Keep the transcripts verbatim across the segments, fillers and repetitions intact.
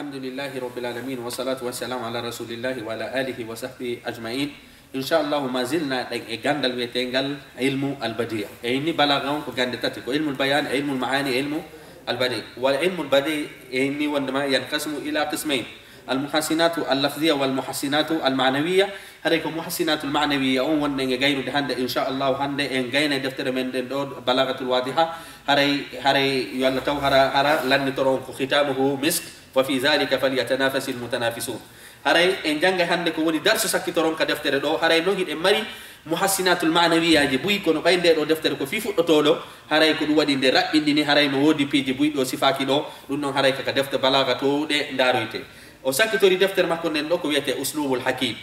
الحمد لله رب العالمين، والصلاة والسلام على رسول الله وعلى آله وصحبه أجمعين. إن شاء الله، ما زلنا e ganndal wiyetegal ilmu al-badi'. E inni balagha on ko gannde tati, ko ilmu al-bayan, e ilmu al-ma'ani, e ilmu al-badi'. Wal ilmu al-badi' e inni wondema yanqasimu ila qismayn. Al-muhassinatu al-lafziyya wal muhassinatu al-ma'nawiyya. Haray ko muhassinatu al-ma'nawiyya on wonɗen e gaynude hannde, إن شاء الله. Hannde en gayna e deftere men nden ɗo, Balaghatul Wadiha. Haray, haray yo Allah taw hara, hara lannitoro on ko khitamuhu misk, wa fi dhalika falyatanafasi al-mutanafisun. Haray en jannga hannde ko woni darsu sakkitoron ka deftere ɗo. Haray non hiɗen mari muhassinatul ma'nawiyyaji buy, kono ɓay nde ɗo deftere ko fii fuɗɗotoo ɗo. Haray ko ɗum waɗi nde raɓɓinɗini, haray no woodi piiji buy ɗo sifaaki ɗo. Ɗum non haray kaka defte balaaga toowɗe ndaaroyte. O sakkitori deftere makko nden ɗo ko wiyetee Uslubul Hakim.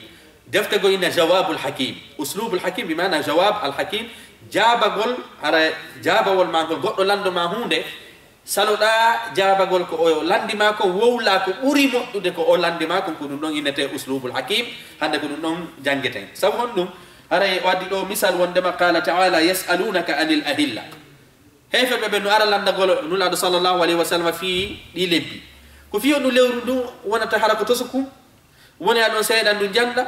Defte go ina Jawabul Hakim. Uslubul Hakim bi maana Jawab al Hakim, jaabagol, hara jaabawol ma ngol, goɗɗo lanndo ma huunde, saloɗaa jaabagol ko o lanndi ma kon, wowlaa ko ɓuri moƴƴude ko o lanndi ma kon, ko ɗum ɗon innetee Uslubul Hakim. Hannde ko ɗum ɗon janngeten. Sabu honɗum? Haray o addi ɗo misal wondema, qala ta'ala, yas'alunaka anil ahilla. Heeferɓe ɓen no ara lanndagol Nulaaɗo sallallahu alayhi wa sallam fii ɗii lebbi. Ko fii honɗum lewru ndun wonata hara ko tosokun? Woni aɗon seeɗa ndu njannda,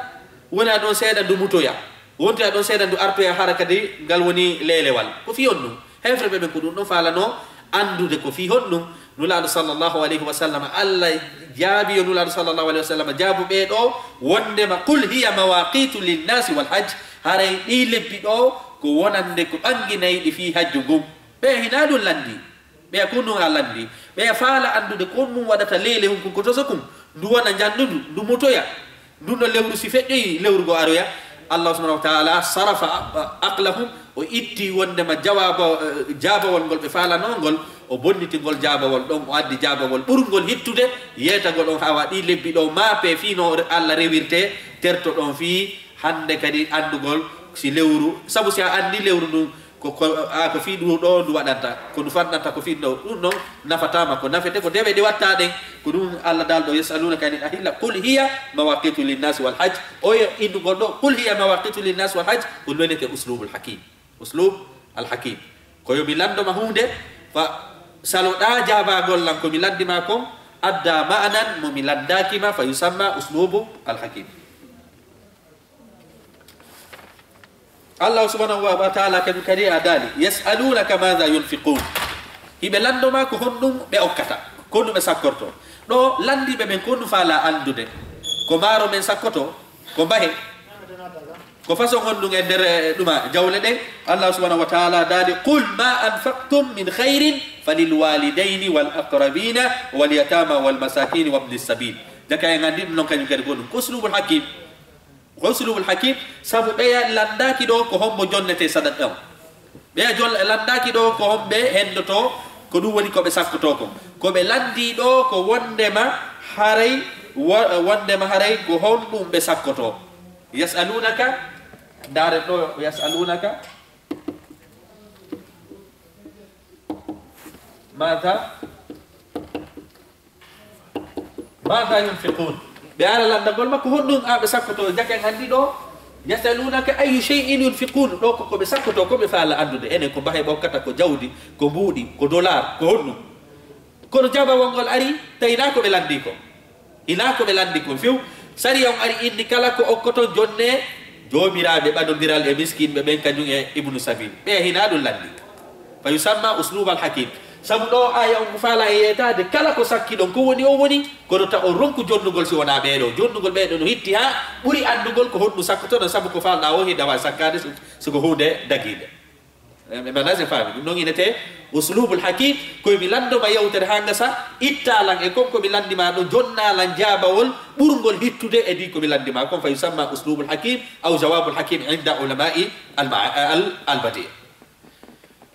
woni aɗon seeɗa ndu mutoya, wonti aɗon seeɗa ndu artoya hara kadi ngal woni leelewal. Ko fii honɗum? Heeferɓe ɓen ko ɗum ɗon faalano anndude ko fii honɗum Nulaaɗo sallallahu alayhi wa sallam, Allah jaabi yo Nulaaɗo sallallahu alayhi wa sallam jaabu ɓee ɗo wondema, qul hiya mawaqitu linnaasi wal hajj, haray ɗii lebbi ɗo ko wonande ko ɓannginayɗi fii hajju ngun. Ɓeya hinaa ɗum lanndi. Ɓeya ko ɗum a lanndi. Ɓeya faala anndude ko ɗum waɗata leele hun kun ko toso kun. Ndu wona njanndu ndu, ndu mutoya. Ndun ɗon lewru si feƴƴoyi lewru go aroya. Allah subhanahu wa ta'ala sarafa a-, a-, aqlahum, o itti wondema jawaaba, eh, jaabawol ngol ɓe faalanoo ngol, o bonniti ngol jaabawol ɗon, o addi jaabawol ɓurngol hittude, yeetagol on hawa ɗii lebbi ɗo maape fii no Allah rewirtee, terto ɗon fii hannde kadi anndugol si lewru, sabu si a anndi lewru ndun, Ko, ko, a, ko fii ɗum ɗo ndu waɗanta, ko ndu fanɗanta, ko fii ɗum ɗo, ɗum ɗon nafataama, ko nafete, ko dewe ɗe watta ɗen, ko ɗum Allah daalɗo, yas'alunaka anil ahilla, qul hiya mawaqitu linnasi wal hajj. Oyo innugol ɗo, qul hiya mawaqitu linnasi wal hajj, ko ɗum wonete uslubul hakim. Uslub al hakim. Ko yo mi lanndo ma huunde, fa saloɗaa jaabagol lan ko mi lanndi ma kon, adda ma'anan mo mi lanndaaki ma, fa yusamma uslubu al hakim. Allah subhanahu wa, wa ta'ala kadi, kadi a daali, yas'alunaka madha yunfiqun. Hiɓe lanndo ma ko honɗum ɓe okkata, ko honɗum ɓe sakkorto. Ɗo lanndiiɓe ɓen ko honɗum faala anndude. Ko maaro men sakkoto, ko mbahe, ko façon honɗum e nder, eh, ɗuma jawle ɗen. Allah subhanahu wa ta'ala daali, qul ma anfaqtum min khairin falil walidayni wal aqrabina wal yatama wal masakini wabni sabil. Jaka en anndi ɗum non kañum kadi ko ɗum. Ko uslubul hakim. Uslubul hakim, sabu ɓeya lanndaaki ɗo ko hombo jonnetee sadaqa on. Ɓeya jon-, lanndaaki ɗo ko homɓe henndotoo, ko ɗum woni ko ɓe sakkotoo kon. Ko ɓe lanndii ɗo ko wonndema haray, wo-, wonndema haray ko honɗum ɓe sakkotoo. Yas'alunaka, ndaaren ɗo, yas'alunaka, madha Maada yunfiqun? Ɓe ara lanndagol makko, honɗum a ɓe sakkotoo? Jaken hanndi ɗo, yasalunaka ayyu shay'in yunfiqun. Ɗo ko, ko ɓe sakkotoo, ko ɓe faala anndude. Enen ko mbahe ɓe okkata, ko jawdi, ko mbuuɗi, ko dollar, ko honɗum? Kono jaabawol ngol ari, tawi hinaa ko ɓe lanndii kon. Hinaa ko ɓe lanndii kon few. Sariya on ari inni kala ko okkoton jonne joomiraaɓe ɓadondiral e miskinɓe ɓen, kañum e ibnu sabil. Ɓe hinaa ɗum lanndii. Fa yusamma uslubal hakim. Sabu ɗo aaya on ko faala e yeetaade kala ko sakkiɗon, ko woni o woni, kono ta o ronku jonnugol si wonaa ɓee ɗo. Jonnugol ɓee ɗo no hitti haa ɓuri anndugol ko honɗum sakkotoɗon, sabu ko faalɗaa o hida waawi sakkaade si, si ko huunde dagiinde. E, e maanaa si faami. Ɗum noon inetee uslubul hakim, ko mi lanndo ma yewtere haa ngasa, ittaa lan e kon ko mi lanndi ma ɗo, jonnaa lan jaabawol ɓurngol hittude e ndi ko mi lanndi ma kon, fa yusamma uslubul hakim, aw jawabul hakim inda ulama'i al, al, al badi.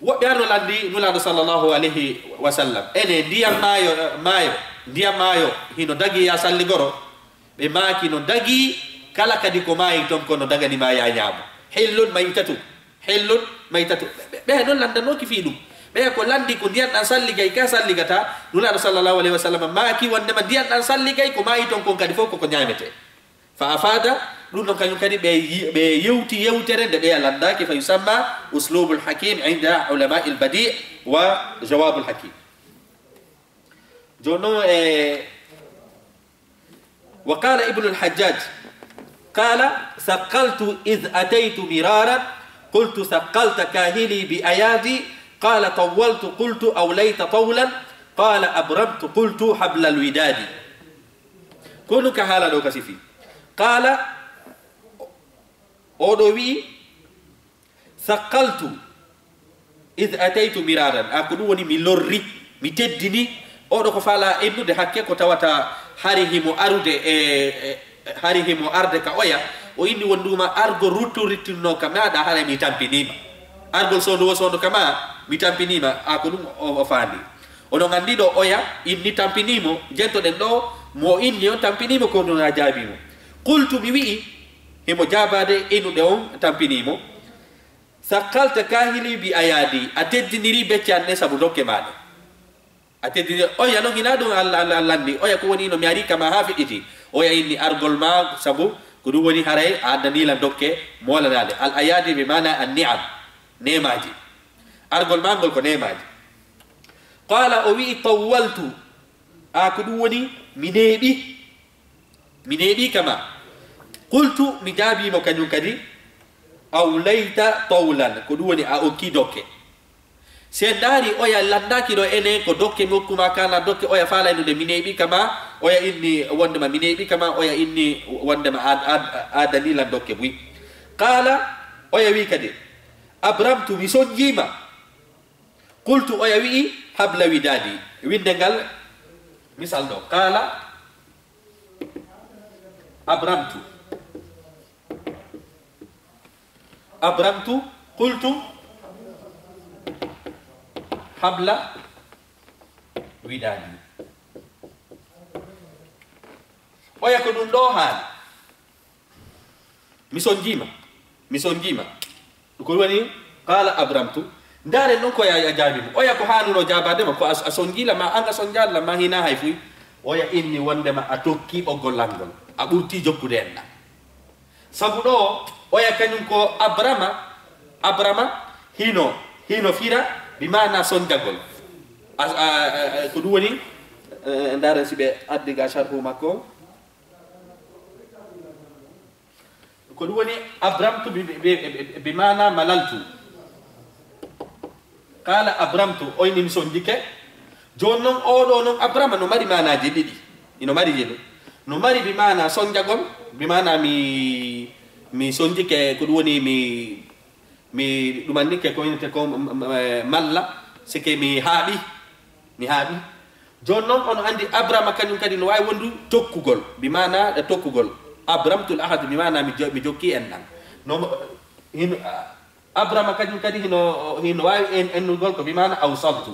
Woɓɓe ano lanndi Nulaaɗo sallallahu alayhi wa sallam. Ene ndiyam maayo, maayo, ndiyam maayo hino dagii yaa salligoro. Ɓe maaki no dagii, kala kadi ko maayi ton ko no dagani ma yaa ñaamo. Hillun maytatu, hillun maytatu. Ɓe, ɓe, ɓe noon lanndanooki fii ɗum. Ɓe ko lanndi ko ndiyan ɗan salligay, ka salligata. Nulaaɗo sallallahu alayhi wa sallam maaki wondema ndiyan ɗan salligay, ko maayi ton kon kadi fof koko ñaametee. Fa afada, ɗum ɗon kañum kadi ɓe yi-, ɓe yewti yewtere nde ɓeya lanndaaki, fa yusamma uslubul hakim inda ulama'il badi wa jawabul hakim. Jooni noon e, وقال ابن الحجاج، قال: ثقلت إذ أتيت مرارا، قلت: ثقلت كاهلي بأيادي، قال: طولت، قلت: أوليت طولا، قال: أبرمت، قلت: حبل الوداد. Ko ɗum ka haala ɗo ka sifi. قال, o ɗo wi'i, ثقلت إذ أتيت مرارا. A, ko ɗum woni mi lorri, mi teddini. Oɗo ko faala innude hakke ko tawata hari himo arude e, e, hari himo arde ka oya. O inni wonnduma argol ruttu rittinno ka maɗa, haray mi tampinima. Argol sondo wo sondo ka ma, mi tampinima. A, ko ɗum o, o faandi. Oɗon anndi ɗo oya inni tampinimo, jentoɗen ɗo mo inni on tampinimo ko ɗum a jaabimo. قلت, mi wi'i, himo jaabaade innude on tampinimo. ثقلت كاهلي بأيادي, a teddiniri becce an ɗen sabu dokke maaɗa. A teddiniri, oya non hinaa ɗum Alla, Alla, Alla anndi. Oya ko woni no mi ari kama haa feƴƴiti. Oya inni argol ma sabu ko ɗum woni haray a addani lan dokke moolanaade. الأيادي بمعنى النعم, neemaaji. Argol ma ngol ko neemaaji. قال, o wi'i, طولت, a, ko ɗum woni mi neeɓi. Mi neeɓi kama. قلت, mi jaabi mo kañum kadi, أوليت طولا, ko ɗum woni a okki dokke. Si en ndaari oya lanndaaki ɗo enen ko dokke mi okkuma kana dokke oya faala innude mi neeɓi kama, oya inni wondema mi neeɓi kama, oya inni wondema a, a, a addani lan dokke buy. قال, oya wi'i kadi, أبرمت, mi sonjiima. قلت, oya wi'i, حبل الوداد, winnde ngal misal ɗo. قال, أبرمت. أبرمت، قلت، حبل الوداد. Oya ko ɗum ɗo haali. Mi sonjiima. Mi sonjiima. Ko woni, قال أبرمت. Ndaaren ɗon ko ya, ya jaabi mo. Oya ko haanuno jaabaade ma, ko a, a sonjiila ma, an a sonjaali ma, hinaa hay fuy. Oya inni wondema a tokki ɓoggol lanngol. A ɓurti jokkude en ɗan. Sabu ɗo, oya kañum ko Abrama, Abrama hino, hino fira bi maana sonjagol. A, a, a, a, ko ɗum woni, eh, ndaaren si ɓe addi ga sharhu makko. Ko ɗum woni أبرمت bi, bi, bi, bi, bi maana مللت. قال أبرمت, o inni mi sonjike. Jooni non, oo ɗoo non Abrama no mari maanaaji ɗiɗi. Ino mari ɗiɗi. No mari bi maana sonjagol, bi maana mi, mi sonjike, ko ɗum woni mi, mi ɗumannike ko innete ko m-, m-, m-, malla, sike mi haaɓi. Mi haaɓi. Jooni non, ono anndi Abrama kañum kadi no waawi wondu tokkugol, bi maana, eh, tokkugol. أبرمت العهد, bi maana mi jo-, mi jokki en ɗan. No mo-, hino, ah, Abrama kañum kadi hino, hino waawi en, ennugol ko bi maana أوصلت.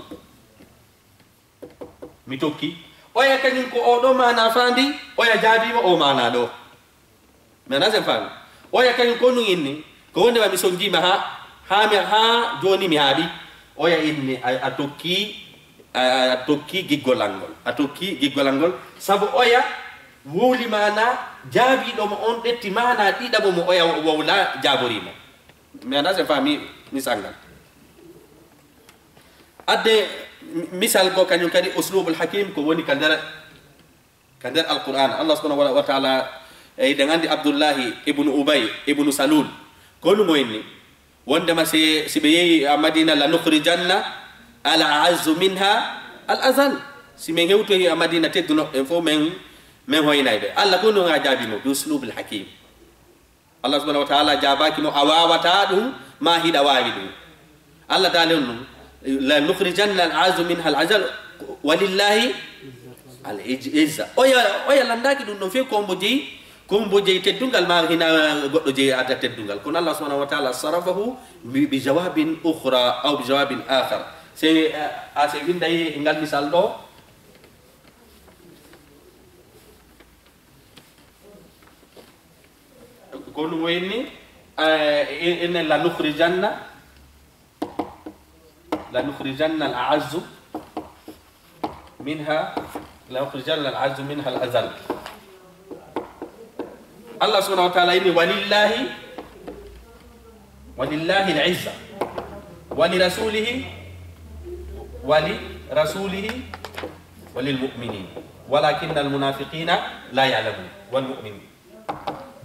Mi tokki. Oya kañum ko oo ɗoo maana faandi, oya jaabiima oo maana ɗoo. Mi anndaa si en faami. Oya kañum ko ɗum inni, ko wondema mi sonjiima haa, haa mi, haa jooni mi haaɓi. Oya inni, a, a tokki, a, a tokki giggolal ngol. A tokki giggolal ngol. Sabu oya wowli maana jaabiiɗo mo on, ƴetti maana ɗiɗaɓo mo oya wo-, wowla jaaborii mo. Mi anndaa si en faami misal ngal. Adde mi-, misal goo kañum kadi Uslubul Hakim ko woni ka nder Ka nder Alqur'aana, Allah subhanahu wa, wa ta'ala, e, eɗen anndi Abdullahi ibnu Ubay ibnu Salul, ko honɗum o inni? Wondema si, si ɓe yehi a Madina, "لنخرجن الأعز منها الأذل." Si men hewtoyi a Madina, teddunoɓe ɓen fof men, men hoynay ɓe. Allah ko honɗum o jaabi mo? Bi uslubil hakim. Allah subhanahu wa ta'ala jaabaaki mo, "A waawataa ɗum, maa hiɗa waawi ɗum." Allah daali on ɗum, "لنخرجن الأعز منها الأذل ولله العزة." Oya, oya lanndaaki ɗum ɗon few ko mbo jeyi, ko mbo jeyi teddungal maa hina goɗɗo jeyi adda teddungal. Kono Allah subhanahu wa ta'ala صرفه ب-، بجواب أخرى أو بجواب آخر. Se, eh, a se winday ngal misal ɗo, Ko ɗum o inni, eh, enen, "لنخرجن، لنخرجن الأعز منها، لنخرجن الأعز منها الأذل." Allah subhanahu wa ta'ala inni, "ولله، ولله العزة، ولرسوله، ولرسوله، وللمؤمنين." ولكن المنافقين لا يعلمون. والمؤمنون.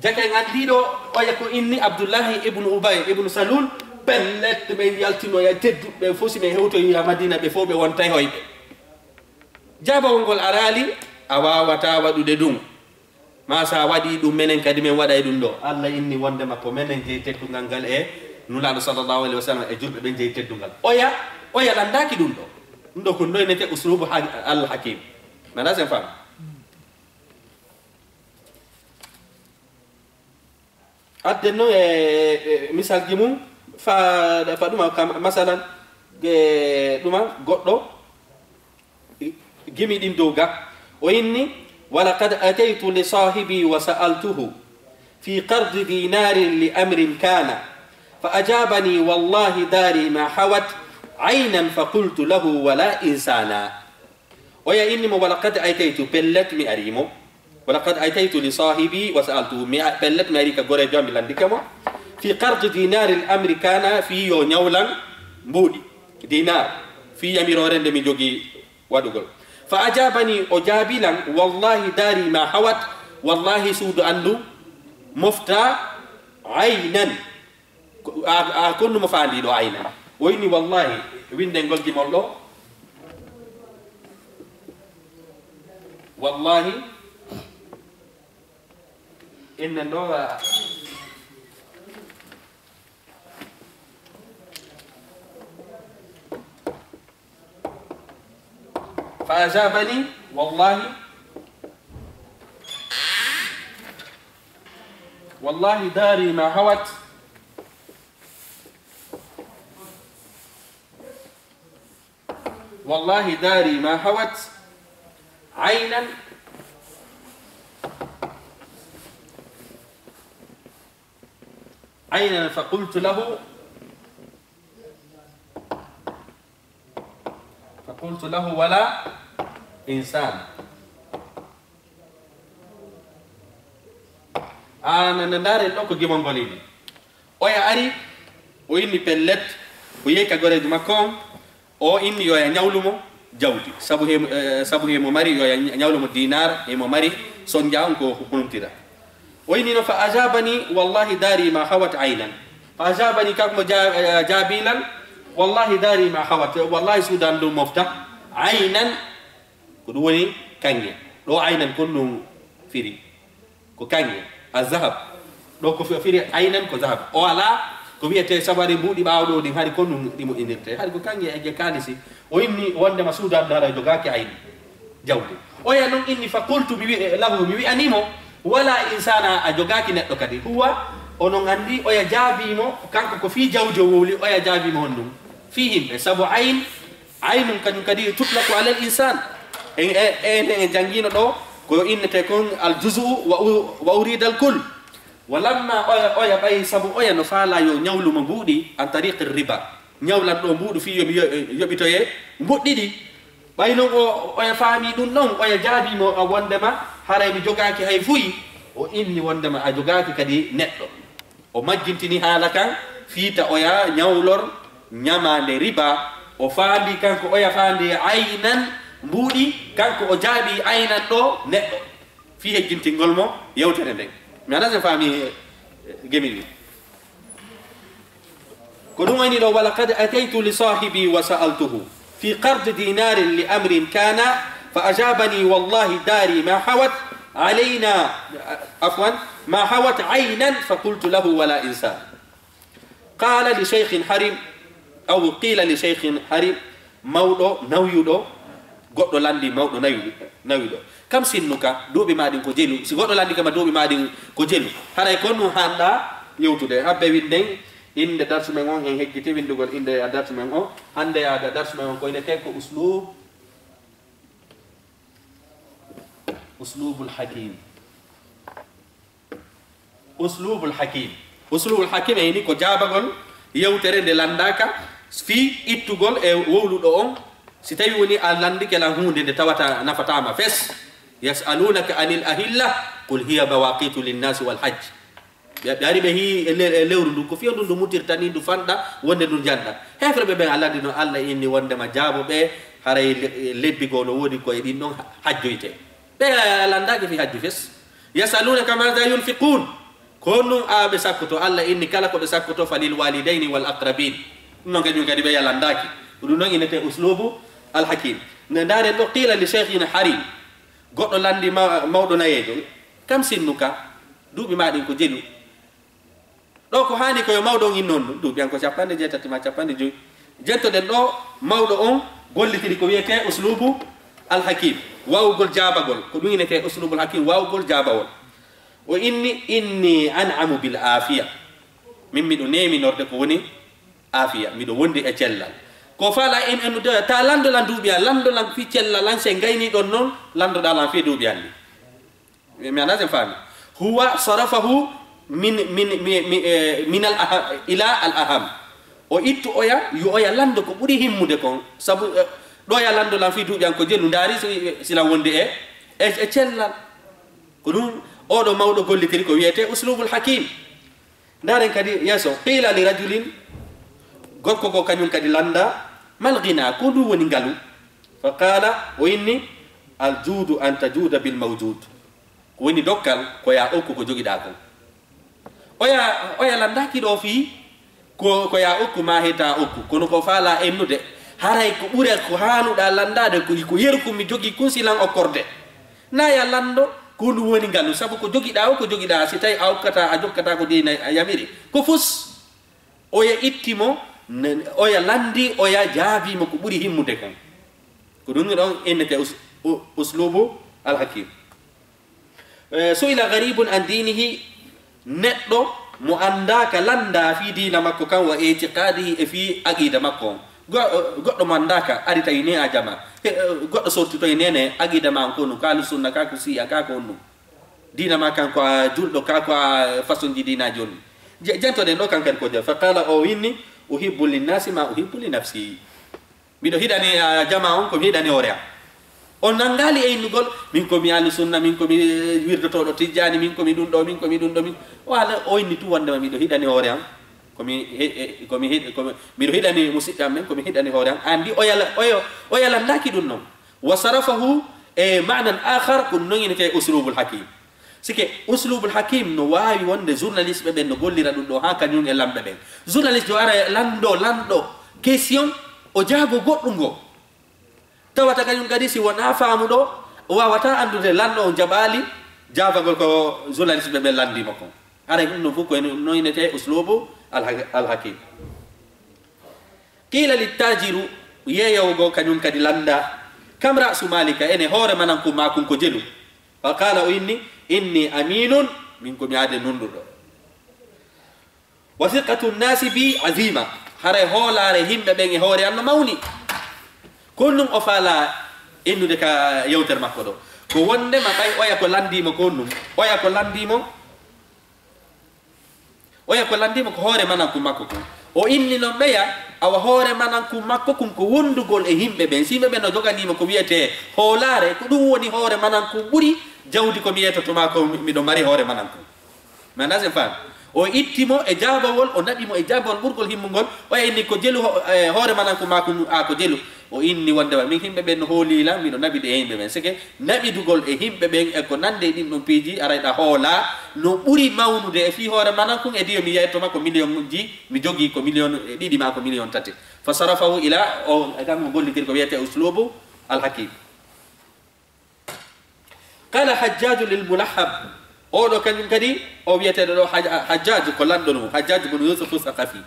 Jaka en anndi ɗo, oya ko inni Abdullahi ibnu Ubay ibnu Salul, pellet ɓe yaltino ya tedduɓe fof, si ɓe hewtoyi ha Madina, ɓe fof ɓe wontay hoyɓe. Jaabawol ngol araali, a waawataa waɗude ɗum. Ma sa waɗi ɗum, menen kadi men waɗay ɗum ɗo. Allah inni wondema ko menen jeyi teddungal ngal e Nulaaɗo sallallahu alayhi wa sallam e julɓe ɓen jeyi teddungal. Oya, oya lanndaaki ɗum ɗo. Ɗum ɗo ko noynete uslubu ha-, Al Hakim. Mana sen fam? Adden noon e, e misalji mum, fa, fa ɗuma kam, masalan, e ɗuma goɗɗo gimi ɗin dow ga. O inni: ولقد أتيت لصاحبي وسألته في قرض دينار لأمر كان، فأجابني: والله داري ما حوت عينا، فقلت له: ولا إنسانا. Oya inni mo: ولقد أتيت, pellet mi ari mo. ولقد أتيت لصاحبي وسألته, mi a-, pellet mi ari ka goreejo am, mi lanndike mo. في قرض دينار لأمر كان, fii yo ñawlan mbuuɗi, dinar, fii yamiroore nde mi jogii waɗugol. فأجابني, o jaabii lan: والله داري ما حوت, wallahi suudu an ndun moftaa, عينا, ko, a, a konnu mo faandi ɗo, عينا. O inni, wallahi, winndengol gimol ɗo. Wallahi, innen ɗo, a, فأجابني: والله، والله داري ما حوت، والله داري ما حوت عينا، عينا، فقلت له، فقلت له: ولا إنسان. Aan, ndaaren ɗo ko gimol ngol inni. Oya ari, o inni pellet, o yehi ka goreejo makko on, o inni yo ya ñawlu mo jawdi. Sabu he, eh, sabu he mo mari, yo ya ñawlu mo dinar, he mo mari sonja on ko hukuntira. O inni no, فأجابني: والله داري ما حوت عينا. فأجابني, kanko mo ja-, eh, jaabii lan, والله داري ما حوت, wallahi suudu an ndun mofta, عينا, ko ɗum woni kaŋŋe. Ɗo عينا ko ɗum firi, ko kaŋŋe, الذهب. Ɗo ko fi-, firi عينا ko ذهب. O alaa ko wiyetee sabu hari mbuuɗi ɓaawo ɗo ɗin, hari ko ɗum ɗi moƴƴinirtee. Hari ko kaŋŋe e kaalisi. O inni wondema suudu an ndun haray jogaaki عين. Jawdi. Oya non inni, فقلت, mi wi-, له, mi wi'ani mo, ولا إنسانا, a jogaaki neɗɗo kadi. Huwa, onon anndi, oya jaabii mo, kanko ko fii jawdi o wowli, oya jaabii mo honɗum? Fii yimɓe. Sabu عين, عين kañum kadi تطلق على الإنسان. En, e, e, en, en janngiino ɗo, ko innetee kon الجزء و، وأريد الكل. ولما oya, oya ɓay, sabu oya no faalaa yo ñawlu mo mbuuɗi عن طريق الربا. Ñawlan ɗo mbuuɗu fii yo mi yo-, yoɓitoyee mbuuɗi ɗiɗi. Ɓay non o, oya faamii ɗum ɗon, oya jaabii mo, a, wondema haray mi jogaaki hay fuy. O inni wondema a jogaaki kadi neɗɗo. O majjintini haala kan, fii ta oya ñawlor ñamaande riba. O faandi kanko, oya faandi عينا mbuuɗi, kanko o jaabii عينا ɗo neɗɗo. Fii hejjintingol mo yewtere nden. Mi anndaa si en faamii, eh, gemi ɗin. Ko ɗum woni ɗo, ولقد أتيت لصاحبي وسألته في قرض دينار لأمر كان، فأجابني: والله داري ما حوت علينا، عفوا، ما حوت عينا، فقلت له: ولا إنسان. قال لشيخ هرم، أو قيل لشيخ هرم, mawɗo nawyuɗo, goɗɗo lanndii mawɗo nawyuɗo, nawyuɗo. كم سنك, duuɓi maa ɗin ko jelu? Si goɗɗo lanndike ma duuɓi maa ɗin ko jelu, haray ko ɗum haanɗaa yewtude. Habbe winnden innde darsu men on, en hejjiti winndugol innde darsu men on. Hannde yaada darsu men on ko innetee ko uslub, uslubul hakim. Uslubul hakim. Uslubul hakim e ni ko jaabagol yewtere nde lanndaaka fii ittugol e wowluɗo on, si tawi woni a lanndike lan huunde nde tawata nafataa ma fes. يسألونك عن الأهلة قل هي مواقيت للناس والحج. Ɓe, ɓe ari ɓe hii e le-, e lewru ndu, ko fiyo ndu ndu mutirta ni, ndu fanɗa, wonde ndu jannda. Heefere ɓe ɓen a lanndi no Allah inni wondema jaabo ɓe, haray le-, lebbi goo no woodi ko e ɗin ɗon hajjoyte. Ɓe landaaki fii hajju fes. Yasalunaka maada yunfiqun. Ko honɗum ɓe sakkoto? Allah inni kala ko ɓe sakkoto, falil walidayni wal aqrabin. Ɗum noon kañum kadi ɓe landaaki. Ko ɗum noon innetee uslubu al hakim. Nde ndaaren ɗo, qila li shaykhina harim. Goɗɗo landi ma-, mawɗo nayeejo. Kam sinnuka? Duuɓi maa ɗin ko jelu. Ɗo ko haani ko yo mawɗo on inno on ɗum, duuɓi an ko capanɗe jeetati maa capanɗe joy. Jentoɗen ɗo, mawɗo on gollitiri ko wiyetee uslubu al hakim, waawugol jaabagol. Ko ɗum innetee uslubul hakim, waawugol jaabawol. O inni, inni an'amu bil afiya. Min miɗo neeminorde ko woni afiya, miɗo wondi e cellal. Ko faala en ennude, ta lanndo lan duuɓi an, lanndo lan fii cellal an, si en gayni ɗon noon, lanndoɗaa lan fii duuɓi an ɗi. Mi, mi anndaa si en faami. Huwa sarafahu min, min, mi, mi, eh, min al aha-, ila al aham. O ittu oya, yo oya lanndo ko ɓuri himmude kon. Sabu, eh, ɗo ya lanndo lan fii duuɓi an ko jelu, ndaari si, si lan wondi e, e, e cellal. Ko ɗum oɗo mawɗo gollitiri ko wiyetee uslubul hakim. Ndaaren kadi yeeso. Qila li rajulin, gorko ko kañum kadi lannda, mal ghina, ko ɗum woni ngalu? Fa qala, o inni, al juudu an tajuuda bil mawjud. Ko woni dokkal, ko ya okku ko jogiɗaa kon. Oya, oya landaaki ɗo fii ko, ko ya okku maa heta okku, kono ko faala ennude, haray ko ɓure ko haanuɗaa landaade ko, ko yeru ko mi jogii kun si lan okkorde. Na ya lanndo ko ɗum woni ngalu, sabu ko jogiɗaa o, ko jogiɗaa, si tawi a okkataa, a jokkataa ko diina a yamiri. Ko fus, oya itti mo, ne-, oya landi, oya jaabii mo ko ɓuri himmude kon. Ko ɗum ɗon innetee us-, u-, uslubu al hakim. Eh, su'ila gharibun an dinihi, neɗɗo mo anndaaka lanndaa fii diina makko kan, wa i'tiqadihi, e fii aqida makko on. Go-, goɗɗo mo anndaaka ari tawi ne a jama. He, eh, goɗɗo sorti toye nene aqida ma on ko ɗum, ko ahlu sunna, ka ko siya, ka ko on ɗum. Diina ma kan ko a julɗo, ka ko a façon ji diinaaji on. Je-, jentoɗen ɗo kan kadi ko je-, fa qala, o inni, uhibbu linnasi ma uhibbu li nafsi. Miɗo hiɗani, ah, jama on ko mi hiɗani hoore am. On nanngaali e innugol, min ko mi ahlu sunna, min ko mi, eh, wirdotooɗo tijjaani, min ko mi ɗum ɗo, min ko mi ɗum ɗo, min. O haala, o inni tun wonndema miɗo hiɗani hoore am. Ko mi he-, eh, ko mi hiɗ-, ko mi, miɗo hiɗani musiɓɓe am ɓen, ko mi hiɗani hoore am. Anndi o yala, o yo, o yalandaaki ɗum non. Wa sarafahu e ma'nan akhar, ko ɗum non innetee uslubul hakim. Sike uslubul hakim no waawi wonde journaliste ɓe ɓen no gollira ɗum ɗo haa kañum e lamɓe ɓen. Journaliste jo ara e lanndo, lanɗo question, o jaago goɗɗum ngo. Tawata kañum kadi si wonaa faamuɗo, o waawata anndude lanɗo on jaɓaali jaabagol ko journaliste ɓe ɓen lanndii mo kon. Haray ɗum ɗon fof ko en no innetee uslubu al-, al-hakim. Qila littajiru, yeeyowo goo kañum kadi lannda, kam ra'su malika, ene hoore manan kun maa kun ko jelu. Fa qala, o inni, inni aminun, min ko mi aade nunɗuɗo. Wa thiqatu nnasi bi azima, haray hoolaare yimɓe ɓen e hoore an no mawni. Ko ɗum o faala innude ka yewtere makko ɗo. Ko wondema ɓay oya ko lanndii mo ko ɗum, oya ko lanndii mo, oya ko lanndii mo ko hoore manankun makko kun. O inni non ɓeya, awa hoore manankun makko kun ko wondugol e yimɓe ɓen. Si yimɓe ɓen no joganii mo ko wiyetee hoolaare, ko ɗum woni hoore manankun ɓuri jawdi ko mi yetoto maa ko mi-, miɗo mari hoore manankun. Mi anndaa si en faami. O itti mo e jaabawol, o naɓi mo e jaabawol ɓurgol himmungol, oya inni ko jelu ho-, e hoore manankun maa kun, a ko jelu. O inni wondema min yimɓe ɓen no hoolii lan, miɗo naɓi ɗe e yimɓe ɓen. Seke naɓidugol e yimɓe ɓen e ko nande e ɗin ɗon piiji, arayɗa hoolaa no ɓuri mawnude e fii hoore manan kun, e diyo mi yeyto ma ko million ji, mi jogii ko million e ɗiɗi maa ko million tati. Fa sarafahu ila, o, e kam mo gollitiri ko wiyetee uslubu al-hakim. Qala Hajjaju lil Mulahhab. Oɗo kañum kadi, o wiyeteeɗo ɗo Haj-, Hajjaju ko lanɗo ɗum, Hajjaju bun Yusuf Saqafi.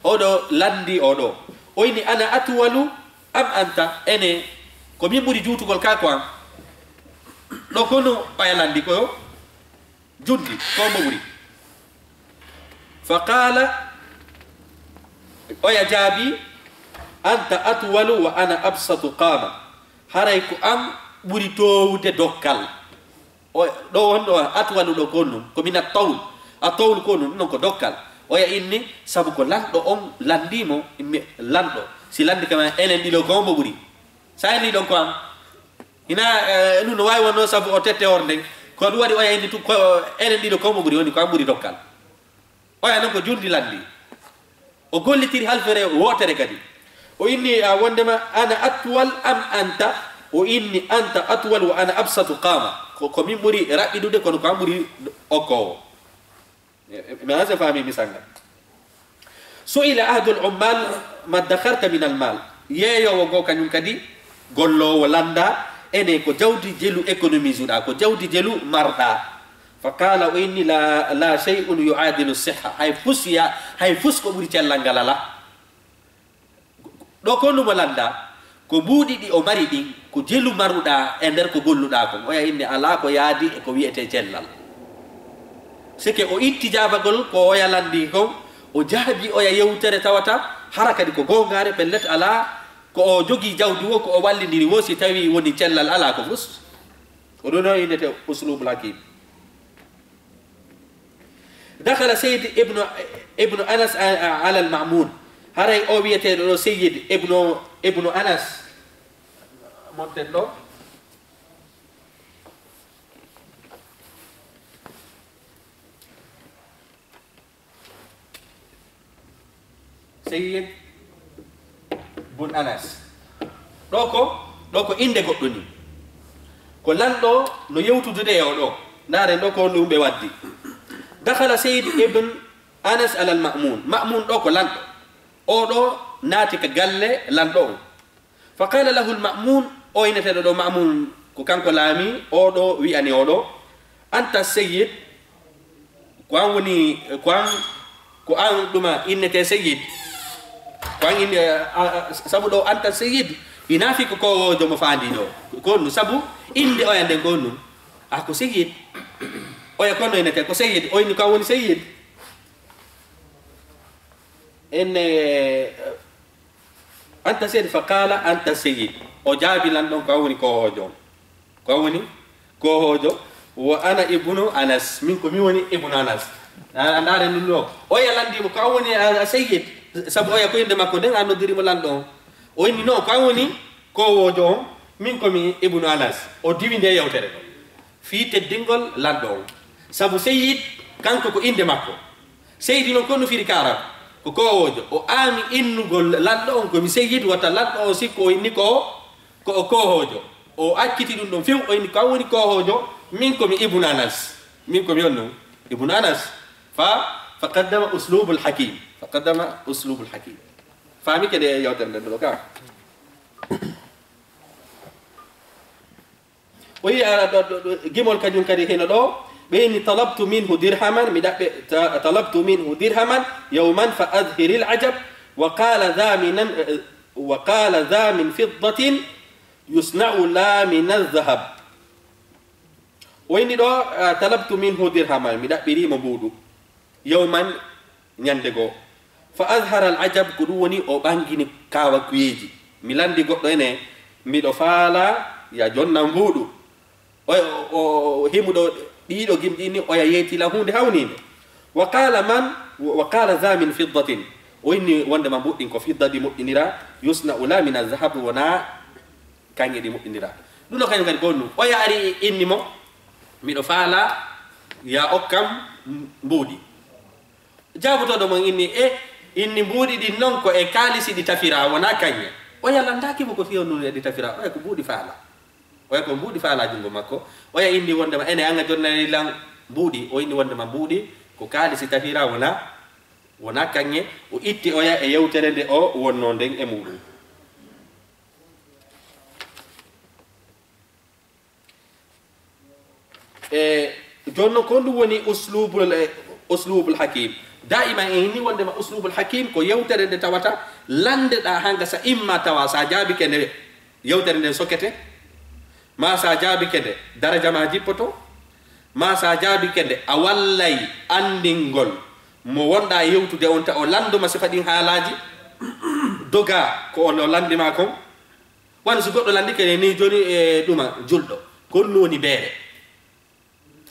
Oɗo lanndi oɗo. O inni, ana atwalu am anta? Ene, ko min ɓuri juutugol kaa ko an? Ɗo konu oya lanndi ko jundi, ko mo ɓuri. Fa qala, oya jaabi, anta atwalu wa ana absatu qama. Haray ko an ɓuri toowude dokkal. O, ɗo wonɗo atwalu ɗo ko ɗum, ko min at-tawl. At-tawl ko ɗum, ɗum non ko dokkal. Oya inni, sabu ko lanɗo on lanndii mo, mi lanɗo. Si lanndi kama enen ɗiɗo ko mo ɓuri. Sa inni ɗon ko an. Hina, eh, ɗum no waawi wonno sabu o tette horde. Ko ɗum waɗi oya inni tun ko enen ɗiɗo ko mo ɓuri, woni ko an ɓuri dokkal. Oya non ko jundi lanndi. O gollitiri halfere wootere kadi. O inni, a, wondema ana atwal am anta? O inni anta atwal wa ana absatu qama. Ko, ko min ɓuri raɓɓiɗude, kono ko an ɓuri okkoowo. Mi, mi, mi faami misal ngal. Su'ila ahadul ummal ma dakharta min al mal. Yeeyoowo goo kañum kadi, golloowo lannda, ene ko jawdi jelu économise uɗaa, ko jawdi jelu marɗaa. Fa qala, o inni, la, la shay'un yu'adilu sihha. Hay fus ya, hay fus ko ɓuri cellal ngal alaa. Ɗo ko honɗum o lannda? Ko mbuuɗi ɗi o mari ɗin, ko jelu maruɗaa e nder ko golluɗaa kon. Oya inni alaa ko yaadi e ko wi'etee cellal. Sike o itti jaabagol ko oya lanndi kon, o jaabi oya yewtere tawata, hara kadi ko goongaare, pellet alaa ko o jogii jawdi woo, ko o wallindiri woo, si tawii woni cellal alaa ko fus. Ko ɗum o innete uslubul hakim. Dakhala Sayyid ibnu, ibnu Anas a-, a-, ala al-Ma'mun. Haray o wiyeteeɗo ɗo Sayyid ibnu, ibnu Anas. Monten ɗo. Sayyid bun Anas. Ɗo ko, ɗo ko innde goɗɗo ni. Ko lanɗo no yewtudude e o ɗo. Ndaaren ɗo ko ɗum ɓe waddi. Dakhala Sayyid ibn Anas alal Ma'mun. Ma'mun ɗo ko lanɗo. O ɗo naati ka galle lanɗo on. Fa qala lahu al-Ma'mun, o inneteeɗo ɗo Ma'mun, ko kanko laami, o ɗo wi'ani o ɗo, "Anta sayyid," ko an woni, ko an, ko an ɗuma innete sayyid. Ko an inni, a, a, sabu ɗo "anta sayyid", ina fi ko, ko jomo faandi ɗo. Ko ɗum sabu innde oya nden ko ɗum. A ko sayyid. Oya kono innete ko sayyid, o inni ko an woni sayyid. Enne, "Anta sayyid?" Fa qala, "Anta sayyid." O jaabi lanɗo on, "Ko an woni koohoojo on." Ko an woni koohoojo. "Wa ana ibnu Anas." Min ko mi woni ibnu Anas. A, a ndaare nun ɗo. Oya lanndi mo, "Ko an woni a, a sayyid." Sabu oya ko innde makko nden, a noddiri mo lanɗo on. O inni, "No, ko an woni koohoojo on. Min ko mi ibnu Anas." O diwi nde yewtere ɗo. Fii teddingol lanɗo on. Sabu sayyid, kanko ko innde makko. Sayyid non ko no firi ka Arab, ko koohoojo. O aami innugol lanɗo on ko mi sayyid, wata lanɗo on sikku o inni ko, ko o koohoojo. O acciti ɗum ɗon few, o inni ko an woni koohoojo, min ko mi Ibnu Anas. Min ko mi on non, Ibnu Anas. Fa, fa qaddama uslubul hakim. Fa qaddama uslubul hakim. Faami kede yewtere nden ɗo ka. O yi, a, ɗo, ɗo, ɗo, gimol kañum kadi hino ɗo. Ɓe inni, "Talabtu minhu dirhaman," mi ɗaɓɓe, ta-, "Talabtu minhu dirhaman yawman fa adhhiril ajab, wa qala dha min, eh, wa qala dha min fiddatin yusna'u la min adh-dhahab." O inni ɗo, ah, "Talabtu minhu dirhaman," mi ɗaɓɓiri mo mbuuɗu. Yawman, ñande goo. Fa azhara al ajab, ko ɗum woni o ɓangini kaawakuyeeji. Mi lanndi goɗɗo ene, miɗo faala ya jonnam mbuuɗu. O, o, o himuɗo ɗiɗo gimɗi ni, oya yeetila huunde hawniinde. Wa qala man, wa qala dha min fiddatin. O inni wonde ma mbuuɗin ko fidda ɗi moƴƴinira, yusna'u la min azhab, wona kaŋŋe ɗi moƴƴinira. Ɗum ɗo kañum kadi ko ɗum. Oya ari inni mo, miɗo faala ya okkam mbuuɗi. Jaabotooɗo mon inni, e inni mbuuɗi ɗin non ko e kaalisi ɗi tafira, wona kaŋŋe. Oya landaaki mo ko fii honɗun e ɗi tafira, oya ko mbuuɗi faala. Oya ko mbuuɗi faala junngo makko. Oya inni wondema ene anga jonnani lan mbuuɗi, o inni wondema mbuuɗi ko kaalisi tafira, wona, wona kaŋŋe. O itti oya e yewtere nde o wonno nden e muɗum. E, jooni noon, ko ɗum woni uslubul, e, uslubul hakim. Daiman en inni wondema uslubul hakim ko yewtere nde tawata landeɗaa hanga sa imma tawa sa jaabike nde, yewtere nden sokete, ma sa jaabike nde, daraja ma jippoto, ma sa jaabike nde, a wallay anndingol mo wonɗaa e yewtude on, ta o lannduma sifa ɗin haalaaji, doga ko o lanndi ma kon. Wano si goɗɗo lanndike ni jooni e ɗuma julɗo, ko honɗun woni beere?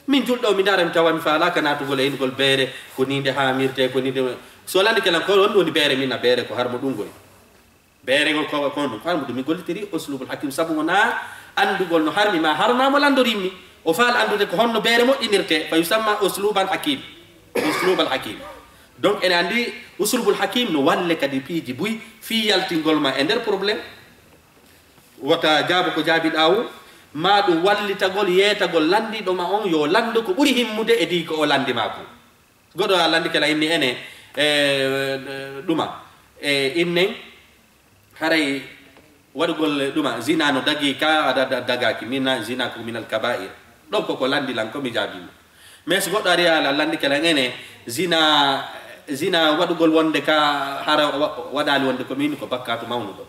Min julɗo, mi ndaara, mi tawa mi faalaaka naatugol e innugol beere, ko ni nde haamirtee, ko ni nde. So lanndike lan, ko honɗun woni beere? Min na beere ko harmo ɗum woni. Beere ngol ko, ko honɗun? Ko harmo ɗum. Mi gollitiri uslubul hakim, sabu wonaa anndugol no harmi ma harma mo lanndorimmi. O faala anndude ko honno beere moƴƴinirtee, fa yusamma usluban hakim. Uslubal hakim. Donc, ene anndi uslubul hakim no walle kadi piiji buy fii yaltingol ma e nder problème. Wota jaabo ko jaabiɗaa o. Ma ɗum wallitagol yeetagol lanndiiɗo ma on yo lanndu ko ɓuri himmude e dii ko o lanndi ma kon. Goɗɗo a lanndike la inni ene e ɗuma e innen haray waɗugol ɗuma zina no dagi ka ada da- dagaki mina zina ko minal kaba'ir. Ɗon koko lanndi lan ko mi jaabiima. Mais so goɗɗo ari a lanndike lan ene zina zina waɗugol wonde ka hara wa- waɗaali wonde ko min ko bakkatu mawnuɗo.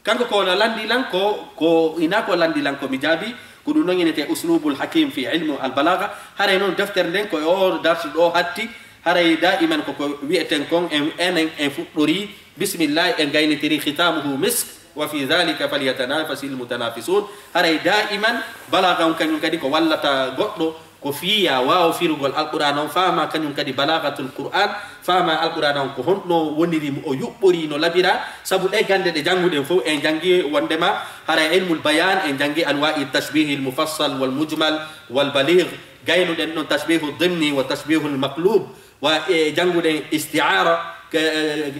Kanko ko no landi lan ko ko ina ko landi lan ko mi jaabi. Ko ɗum noon inete uslubul hakim fi ilmu al balaga. Haray noon deftere nden ko e o darsu ɗo hatti. Haray daiman koko wi'eten kon en enen en fuɗɗori bismillah en gaynitiri khitamuhu misk wa fi dhalika falyatanafasil mutanafisun. Haray daiman balaga on kañum kadi ko wallata goɗɗo ko fii ya waawo firugol alqur'ana on faama kañum kadi balagatul qur'an. Faama alqur'ana on ko honno woniri mo o yuɓɓori no labira. Sabu ɗe gande ɗe jannguɗen fof en janngi wondema hara ilmul bayan en janngi anwa'i tashbihil mufassal wal mujmal wal baligh. Gaynuɗen ɗon tashbihu dimni wa tashbihul maqlub wa e jannguɗen isti'ara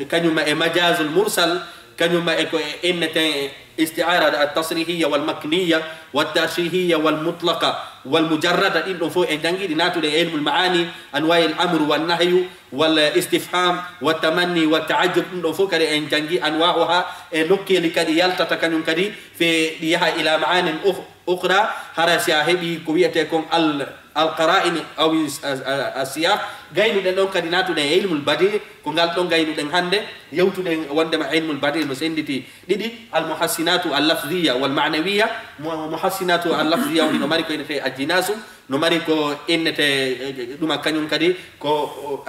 kañuma e majazul mursal. Kañum ma e ko e inneten isti'ara at tasrihiyya wal makniyya wat tashbihiyya wal mutlaqa wal mujarrada. Ɗin ɗon fof en janngi ɗi natude e ilmul ma'ani anwa'i al amru wan nahyu wal istifham wat tamanni wat ta'ajjub. Ɗum ɗon fof kadi en janngi anwa'uha e nokkeeli kadi yaltata kañum kadi fe ɗi yaha ila ma'anin ukh- ukhra. Hara si a heɓi ko wiyete kon al al qara'in aw as siyaq. Gaynuɗen ɗon kadi natuɗen e ilmul badi ko ngal ɗon gaynuɗen hannde. Yewtuɗen wondema ilmul badi no sennditi ɗiɗi al muhassinatu al lafziya wal ma'nawiya. Muhassinatu al lafziya woni no mari ko innete ajinasu no mari ko innete ɗuma kañum kadi ko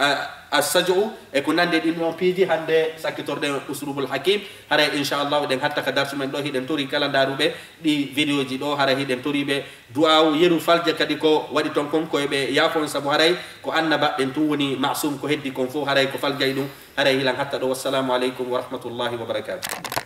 assaju e ko nandi ɗin ɗon piiji hannde sakkitorɗen uslubul hakim. Haray inchallahu ɗen hatta ka darsu men ɗo hiɗen tori kala ndaruɓe ɗi vidéoji ɗo haray hiɗen toriɓe du'aawu yeru falja kadi ko waɗi ton kon koye ɓe yaafon sabu haray ko annaba ɓen tun woni masum ko heddi kon fof haray ko faljay ɗum. Haray hilan hatta ɗo wassalamu aleykum wa rahmatullahi wa barakatuh.